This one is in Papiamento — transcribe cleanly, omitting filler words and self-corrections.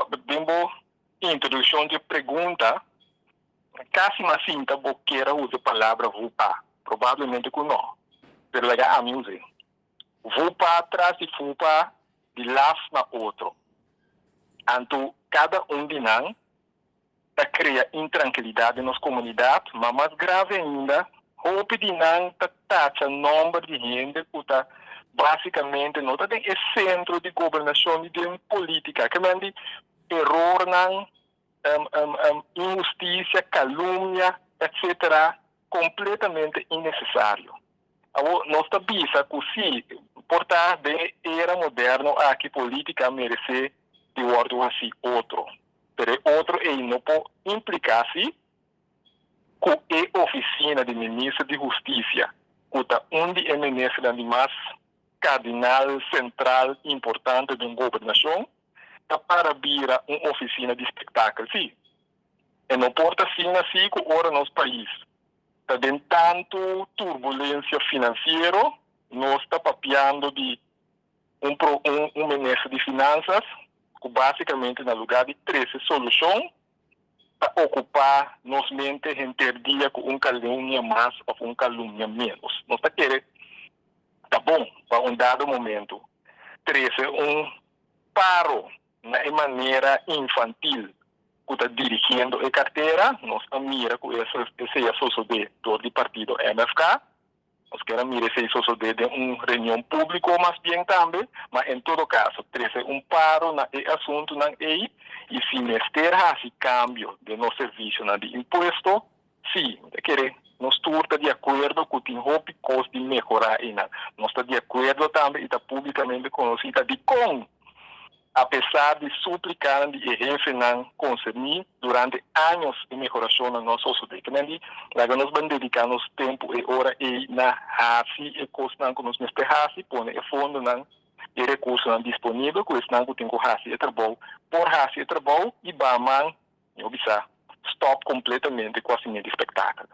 Ba den bo introduccion dje pregunta, casi m'a sinta bo kier a usa e palabra vupa. Probablemente cu no, pero laga ami us'e. Vupa tras di fupa, di laf na otro. Anto cada un di nan ta crea intrankilidad den nos comunidad, ma mas grave ainda, hopi di nan ta tacha nomber di hende cu ta basicamente no ta den e centro di gobernacion ni den politica. Ke men di erornan, inhusticia, calumnia, etc. Completamente innecesario. Awor nos ta bisa cu si, por ta den e era moderno aki politica merece di wordo haci otro. Pero e otro ei no por implica si cu e oficina di Minister di Husticia, cu ta un di e ministernan di mas cardinal, central, importante den gobernacion, ta para bira un oficina di spektakel. Si, e no por ta asina si cu ora nos pais ta den tanto turbulencia financiero, nos ta papiando di un pro un un minister di finanzas cu basicamente na lugar di trece solucion ta ocupa nos mente henter dia cu un calumnia mas of un calumnia menos. Nos ta kere ta bon pa un dado momento trece un paro na e manera infantil cu ta dirigiendo e cartera. Nos a mira cu esey a sosode door di partido MFK. Nos kier a mira esey sosode den un reunion publico mas bien tambe, ma en todo caso trece un paro na e asuntonan ey y si mester haci cambio den nos servicionan di impuesto, si, mi ta kere nos tur ta di acuerdo cu tin hopi cos di mehora eynan. Nos ta di acuerdo tambe y ta publicamente conoci ta dicon Apesar di súplikanan di e hefenan konserní durante años e mehorashonnan no a sosodé. Ke men di, laga nos ban dediká nos tempu e ora ei na hasi e kosnan ku nos mester hasi, pone e fondonan i rekursonan disponibel ku esnan ku tin ku hasi e trabou por hasi e trabou i ba man, mi a bisa, stòp kompletamente ku hasimentu di spektakel.